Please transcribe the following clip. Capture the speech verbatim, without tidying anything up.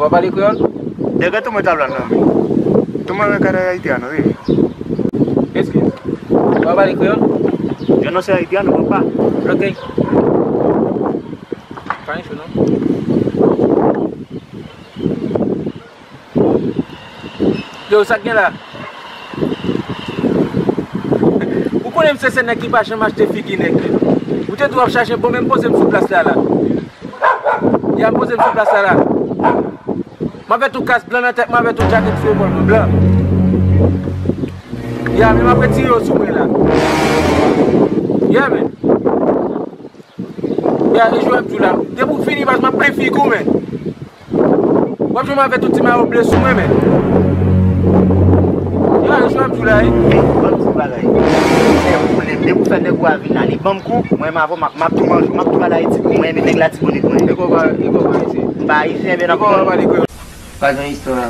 Ou pale kreyòl? Dega tu me estás hablando a mí? Tú me ves cara de haitiano, dime. Excuse. Ou pale kreyòl? Yo no sé haitiano, papá. Ok. Pa gen cho, non? Yo, sa k gen la? Ou konnen m se, se nèg ki pa janm achte figi nèg. Ou te di w ap chache bon, men poze m sou plas la, la. Ya, poze m sou plas la, la. M avè tou kas blan nan tèt mwen, avè tou djakèt sou epòl mwen blan. Ya, men m ap retire yo sou mwen la. Ya, men. Ya, e jwè m di w la. Depi w fini, baz, m ap plen figi w, men. W ap jwenn m avè tout ti mayo ble sou mwen, men. Ya, e jwè m di w la, wi. Ban m di w bagay. Fè pwoblèm. Depi w fè nèg ou a vin la, li ban m kou, mwen, m avè w, m ap, m ap tou manje, m ap tou al Ayiti pou mwen, men nèg la dibonit mwen. E konpa, e konpa, mesye. M pa ayisyen, men n ap konpa pale kreyòl. Pa gen istwa.